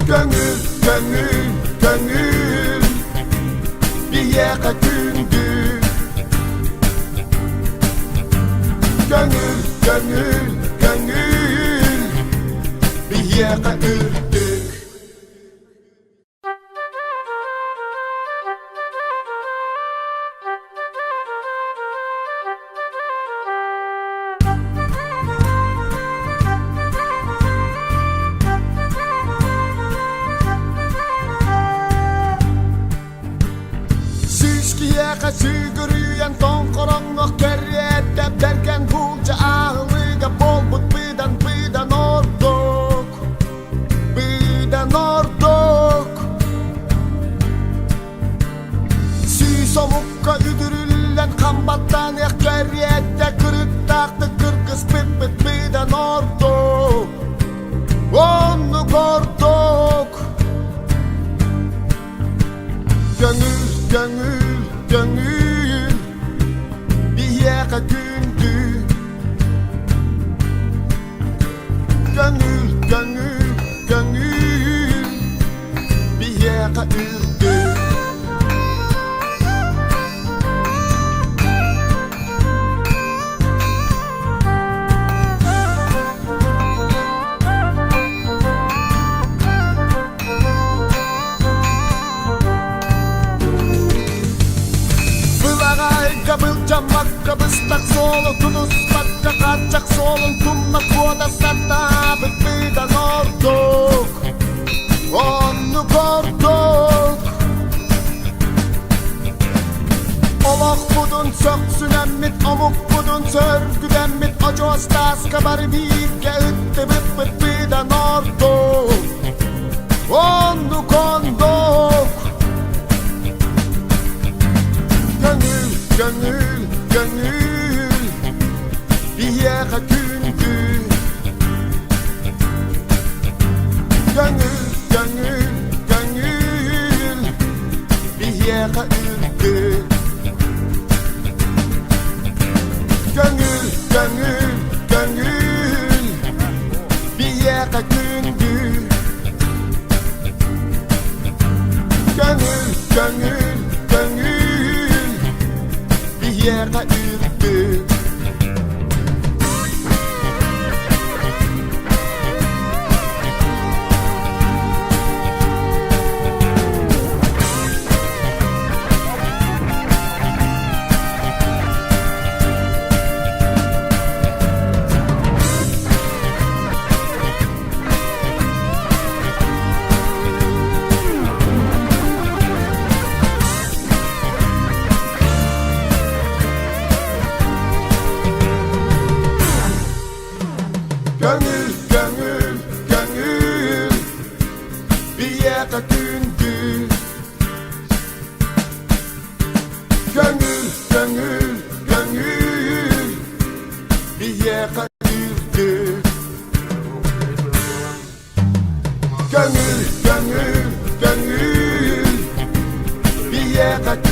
Көҥүл, көҥүл, көҥүл, биһиэхэ күндү. Көҥүл, көҥүл, көҥүл, биһиэхэ үрдүк. Сүүс киһиэхэ сүгүрүйэн тоҥхороҥҥо кэриэтэ бэргэн буулдьа аһылыга буолбут быдан быдан ордук быдан ордук Сүүс омукка үтүрүллэн хамбаттаныах кэриэтэ кырыктаахтык кыргыспыппыт быдан ордук оннук ордук Көҥүл, көҥүл, көҥүл биһиэхэ күндү Көҥүл, көҥүл, көҥүл биһиэхэ үрдүк. Былаҕайга былдьаммакка быстах суолу тутуспакка хааччах суолун тумна куота сатаабыт быдан ордук оннук ордук Олохпутун сөхсүнэммит омукпутун сөргүтэммит очуос тааска бары бииргэ ыттыбыппыт быдан ордук Оннук оннук Көҥүл, көҥүл, көҥүл биһиэхэ күндү Көҥүл, көҥүл, көҥүл биһиэхэ үрдүк Көҥүл, көҥүл, көҥүл биһиэхэ күндү Көҥүл, көҥүл, көҥүл биһиэхэ үрдүк Көҥүл, көҥүл, көҥүл биһиэхэ күндү Көҥүл, көҥүл, көҥүл биһиэхэ үрдүк Көҥүл, көҥүл, көҥүл биһиэхэ.